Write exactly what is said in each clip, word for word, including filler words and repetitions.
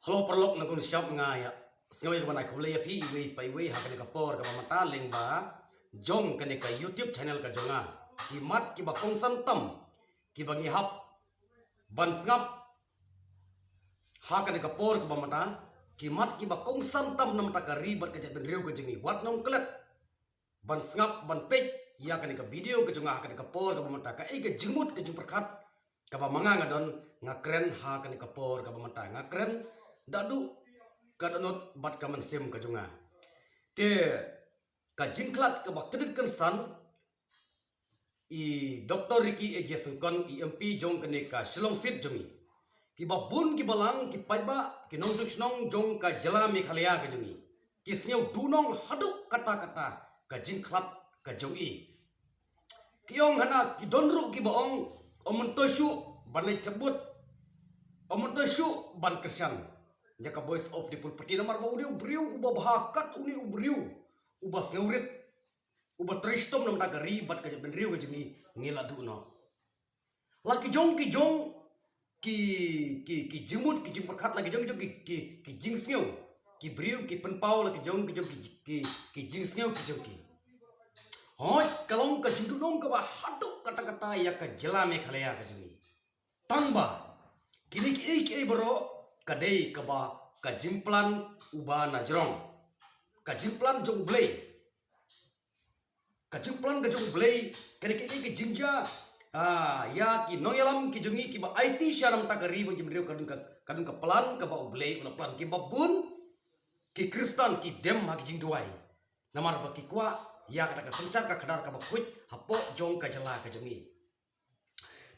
Klo paralok, nangkong shap nga ïa sngew ïa ka ban ai khublei ïa phi iwei pa iwei ha kane ka por kaba mynta lyngba jong kane ka YouTube channel ka jong nga. Ki mat kiba kongsan tam kiba ngi hap ban sngap ha kane ka por kaba mynta, ki mat kiba kongsan tam na bynta ka ri bad ka jaitbynriew ka jong ngi. Wat nong klet ban sngap ban peit ïa kane ka video ka jong nga ha kane ka por kaba mynta, kaei ka jingmut ka jingpyrkhat kaba ma nga nga don, nga kren ha kane ka por kaba mynta, nga kren da duh ka dohnud bad ka mynsiem ka jong nga. Te ka jingkhlad kaba kynit kynsan, i Doctor Ricky A J Syngkon, i M P jong kane ka Shillong seat jong ngi, kiba bun kiba lang, ki paidbah, ki nongshong shnong jong ka jylla Meghalaya ka jong ngi, ki sngew duhnong haduh katta katta ka jingkhlad ka jong i. Ki ong hana, ki don ruh kiba ong, ym myntoi shuh ban leit thep vote, ym myntoi shuh ban kyrshan ïa ka Voice of the People Party, namar ba une u briew uba bha kat, une u briew uba sngewrit, uba trei shitom na bynta ka ri bad ka jaitbynriew ka jong ngi, ngi la duh noh. La ki jong ki jong ki, ki, ki jingmut ki jingpyrkhat, la ki jong ki jong ki, ki, ki jingsngew, ki briew ki pynpaw la ki jong ki jong ki, ki, ki jingsngew ki jong ki. Hooid, ka long ka jingduhnong kaba haduh katta katta ïa ka jylla Meghalaya ka jong ngi. Tangba kine kiei kiei baroh ka dei kaba ka jingplan uba na jrong, ka jingplan jong U Blei. Ka jingplan ka jong U Blei, kane ka dei ka jingjia, ah, ïa ki nongïalam ki jong ngi kiba aiti sha na bynta ka ri bad jaitbynriew, ka don ka, ka don ka plan kaba U Blei u la plan. Kiba bun ki Khristan ki dem ha ki jingduwai, namar ba ki kwah ïa kata ka synshar ka khadar kaba khuid hapoh jong ka jylla ka jong ngi.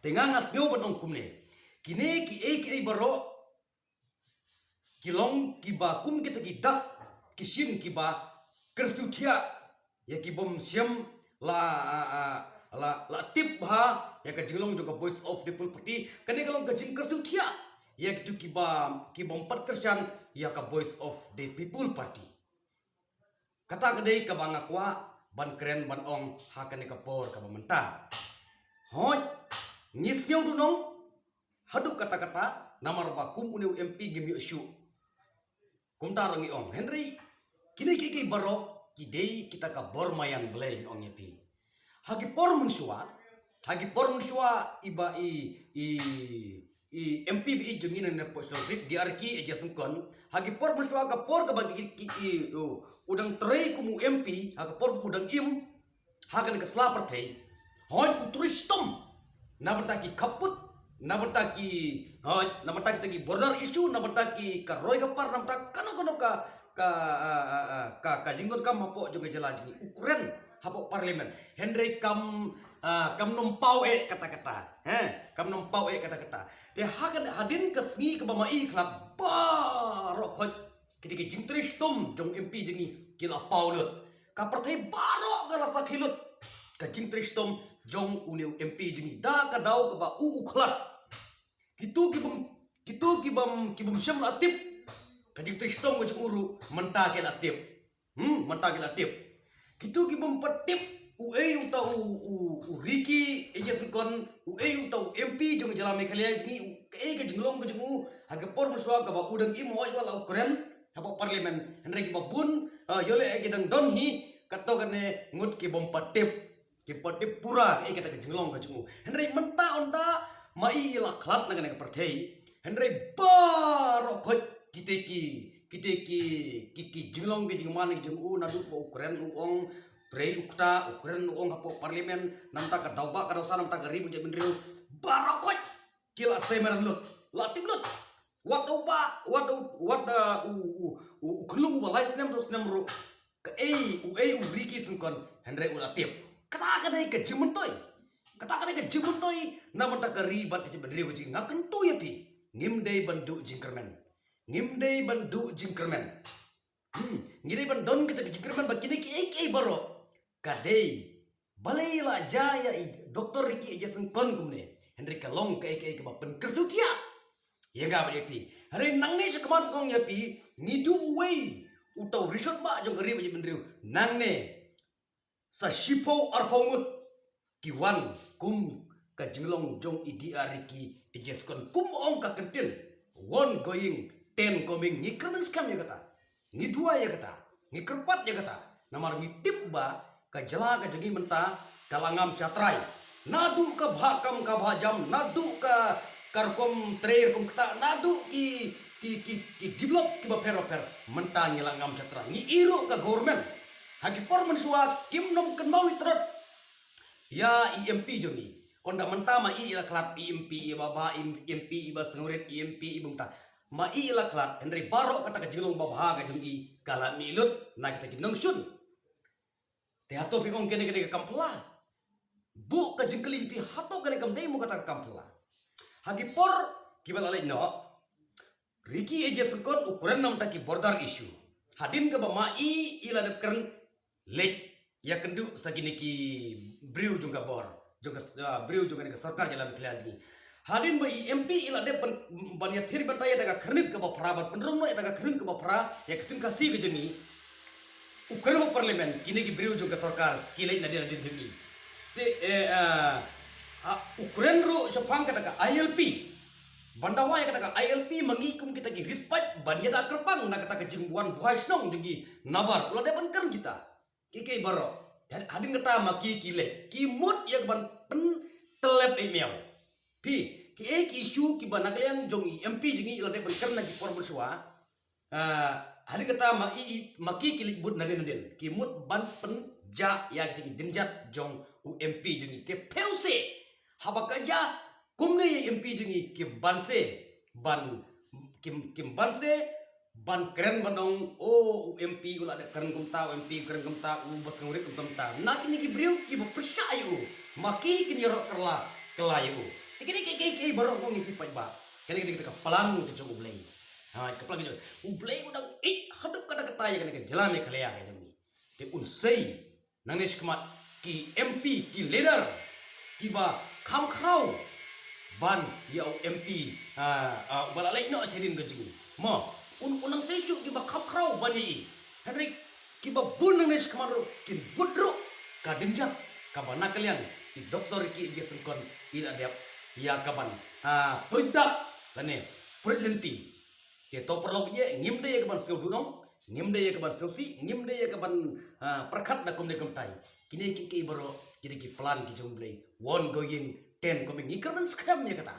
Te nga nga sngew ban ong kumne, kine kiei kiei baroh ki long kiba kum kita ki dak ki shin kiba kyrsiew thiah ïa ki bym shym la, ah, ah, la, la tip bha ïa ka jinglong jong ka Voice of the People Party. Kane ka long ka jingkyrsiew thiah ïa kitu kiba, ki bym pat kyrshan ïa ka Voice of the People Party. Kata ka dei kaba nga kwah ban kren ban ong ha kane ka por kaba mynta. Hooid, ngi sngew duhnong haduh katta katta, namar ba kum une u M P ngim ïoh shuh. Kumta ruh ngi ong. Hynrei kine kiei kiei baroh ki dei kita ka bor maïan Blei, ngi ong ïa phi. Ha ki por mynshuwa, ha ki por mynshuwa, iba i, i, i M P ba ïeit jong ngi na, na Shillong seat, D R K A J Syngkon, ha ki por mynshuwa, ka por kaba ki, ki, i, u, u dang trei kum u M P, ha ka por u dang im ha kane ka sla pyrthei, hooid, u trei shitom na bynta ki khappud, na bynta ki, hooid, na bynta kita ki border issue, na bynta ki ka roi ka par, na bynta kano kano ka, ka, ah, ah, ah, ka, ka jingdonkam hapoh jong ka jylla jong ngi, u kren hapoh Parliament. Hynrei kam, ah, kam nym paw eh kata kata. He, kam nym paw eh kata kata. Te ha kane, hadien ka sngi kaba ma i khlad, baroh khoit kita ki jingtrei shitom jong M P jong ngi ki la paw lut. Ka pyrthei baroh ka la sakhi lut ka jingtrei shitom jong une u M P jong ngi, da ka daw kaba u u khlad. Kitu ki bym, kitu ki bym, ki bym shym la tip ka jingtrei shitom ka jong u ruh mynta ki la tip. Hmm, mynta ki la tip. Kitu ki bym pat tip uei uta u, u, u Ricky A J Syngkon, uei uta u M P jong ka jylla Meghalaya jong ngi, u, kaei ka jinglong ka jong u ha ka por mynshuwa kaba u dang im, hooid, wat la u kren hapoh Parliament. Hynrei kiba bun, ah, ïoh leh ki dang don hi, katto katne ngut ki bym pat tip. Kim pat tip pura kaei kata ka jinglong ka jong u. Hynrei mynta ynda ma i i la khlad na kane ka pyrthei, hynrei baroh khoit kita ki, kita ki, ki, ki jinglong ki jingman ki jong u, naduh ba u kren u ong trei u kta, u kren u ong hapoh Parliament, na bynta ka daw bah ka daw sah, na bynta ka ri bad ka jaitbynriew, baroh khoit ki la sei madan lut, la tip lut. Wat u bah, wat u, wat, uh, u, u, u, u khyllung uba lai snem saw snem ruh, kaei, uei u Ricky Syngkon, hynrei u la tip. Kata ka dei ka jingmyntoi. Kata ka dei ka jingmyntoi na bynta ka ri bad ka jaitbynriew jong ngi. Nga kyntu ïa phi, ngim dei ban duh jingkyrmen. Ngim dei ban duh jingkyrmen. Hmm, ngi dei ban don kita ki jingkyrmen ba kine kiei kiei baroh ka dei, balei la jia ïa i Doctor Ricky A J Syngkon kumne, hynrei ka long kaei kaei kaba pynkyrsiew thiah ïa nga bad ïa phi. Hynrei nangne shakhmat, nga ong ïa phi, ngi duh uwei uta u rishot bah jong ka ri bad jaitbynriew. Nangne sa shiphew arphew ngut ki wan kum ka jinglong jong i D R Ricky A J Syngkon, kum ong ka kyntien, one going, ten coming, ngi kyrmen skhem ïa kata. Ngi duwai ïa kata. Ngi kyrpad ïa kata. Namar ngi tip ba ka jylla ka jong ngi mynta ka la ngam shatrai. Naduh ka bhah kam ka bhah jam, naduh ka, ka rukom trei rukom ktah, naduh ki, ki, ki, ki develop kiba pher ba pher, mynta ngi la ngam shatrai. Ngi ïoh ruh ka government. Ha ki por mynshuwa kim nym kynmaw ïa trot ïa i M P jong ngi. Ynda mynta ma i la khlad, i M P iba bha, i M P iba sngewrit, i M P iba mynta. Ma i la khlad, hynrei baroh kata ka jinglong babha ka jong i ka la mih lut na kita ki nongshun. Te hato phi ong kane ka dei ka kam phylla? Buh ka jingkylli phi, hato kane kam dei mo kata ka kam phylla? Ha ki por kiba la leit noh, Ricky A J Syngkon u kren na bynta ki border issue. Hadien kaba ma i i la dep kren, leit ïakynduh sa kine ki briew jong ka bor, jong ka, ah, briew jong kane ka sorkar jylla Meghalaya jong ngi. Hadien ba i M P i la dep ban, ban ïathir bynta ïa ka khyrnit kaba phra, ban pynrung noh ïa ka khyrnit kaba phra ïa ka ktien Khasi ka jong ngi. U kren ha parliament, kine ki briew jong ka sorkar ki leit nadien nadien jong ngi. Te, eh, ah, ah, u kren ruh shaphang kata ka I L P. Ban dawa ïa kata ka I L P, ma ngi kum kita ki rit paid ban ïada kyrpang na kata ka jingwan buhai shnong jong ngi nabar u la dep ban kren kita. Ki, ki baroh. Had-, hadien kata ma ki ki leh, ki mut ïa ka ban pyntlep ei miaw. Phi, ki ei ki issue kiba na ka liang jong i M P jong ngi i la dep ban kren na ki por mynshuwa. Ah, hadien kata ma i, i, ma ki ki leit bud nadien nadien. Ki mut ban pynjah ïa kita ki dienjat jong u M P jong ngi. Te phi u se, haba ka jia kumne ïa i M P jong ngi, kim banse ban, kim, kim banse ban kren ban ong, oh, u M P u la dep kren kumta, u M P u kren kumta, u ba sngewrit kumta. Na kine ki briew kiba pyrshah ïa u, ma ki kin ïaroh kylla, kylla ïa u. Te kine ki, ki, ki baroh kong ïa phi paidbah. Kane, kane ka plan ka jong U Blei. Ha, ka plan ka jong U Blei u dang ïeit haduh katta katta ïa kane ka jylla Meghalaya ka jong ngi. Te un sei nangne shakhmat ki M P, ki leader kiba kham khraw ban ïa u M P, ah, ah, uba la leit noh sha ïing ka jong ngi. Mo, un, un nang sei shuh kiba kham khraw ban ïa i. Hynrei kiba bun nangne shakhmat ruh kin bud ruh ka dienjat kaba na ka liang i Doctor Ricky A J Syngkon i la dep ïa ka ban, ah, pruid dak lane pruid lynti. Te to paralok, ïa ngim dei ïa ka ban sngewdonong, ngim dei ïa ka ban sngewsih, ngim dei ïa ka ban, ah, pyrkhat da kumne kumtai. Kine ki, ki baroh kine ki plan ki jong U Blei. Ongoing, ten coming, ngi kyrmen skhem ïa kata.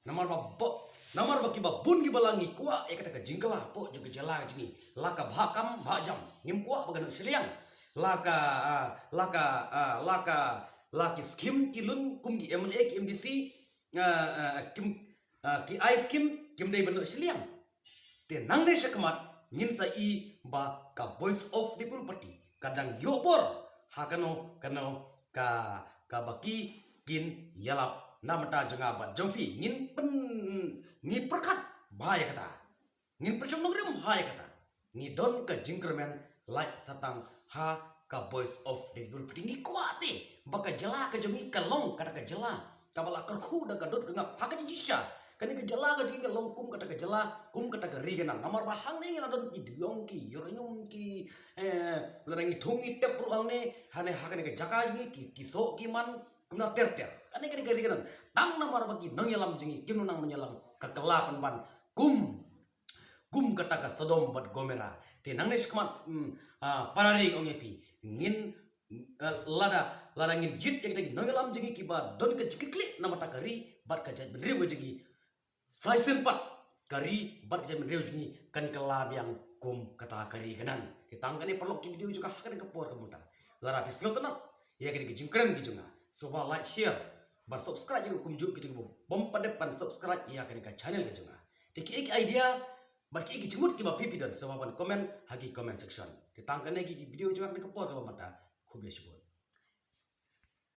Namar ba, ba, namar ba kiba bun kiba la ngi kwah ïa kata ka jingkylla hapoh jong ka jylla ka jong ngi. La ka bhah kam bhah jam, ngim kwah ba kan noh shiliang. La ka, ah, la ka, ah, la ka, la ki skim ki lun kum ki M L A ki M D C, ah, ah, kim, ah, ki ai skim kim dei ban noh shiliang. Te nangne shakhmat ngin sa i ba ka Voice of People Party ka dang ïoh bor ha kano kano ka, kaba ki kin ïalap na bynta jong nga bad jong phi. Ngin pyn, ngi pyrkhat bha ïa kata. Ngin pyrshang nongrim bha ïa kata. Ngi don ka jingkyrmen lait satang ha ka Voice of the People Party. Ngi kwah te ba ka jylla ka jong ngi ka long kata ka jylla kaba la kyrkhu da ka dud ka ngap ha ka jingshisha. Kane ka jylla ka jong ngi ka long kum kata ka jylla, kum kata ka ri ka nam. Namar ba hangne ngi la don ki diong, ki uranium, ki, eh, lada ngi thung ngi tep ruh hangne, hangne ha kane ka jaka jong ngi ki, ki soh ki man, kumno ter ter. Kane, kane ka ri ka nam. Tang namar ba ki nongïalam jong ngi kim nang ban ïalam, ka kylla pynban kum kum kata ka Sodom bad Gomera. Te nangne shakhmat, mm, ah, para ri, ong ïa phi, ngin, ah, lada, lada ngin jied ïa kita ki nongïalam jong ngi kiba don ka jingkitkhlieh na bynta ka ri bad ka jaitbynriew ka jong ngi, sa shisien pat ka ri bad ka jaitbynriew jong ngi kan kylla biang kum kata ka ri ka nam. Te tang kane paralok ki video jong nga ha kane ka por ka mynta. Lada phi sngewtynnat ïa kane ka jingkren ka jong nga, sngewbha like, share bad subscribe ïa kumjuh kito kiba bym pat dep ban subscribe ïa kane ka channel ka jong nga. Te ki, ki idea bad ki, ki jingmut kiba phi phi don, sngewbha ban comment ha ki comment section. Te tang kane ki, ki video jong nga ha kane ka por kaba mynta. Khublei shibun.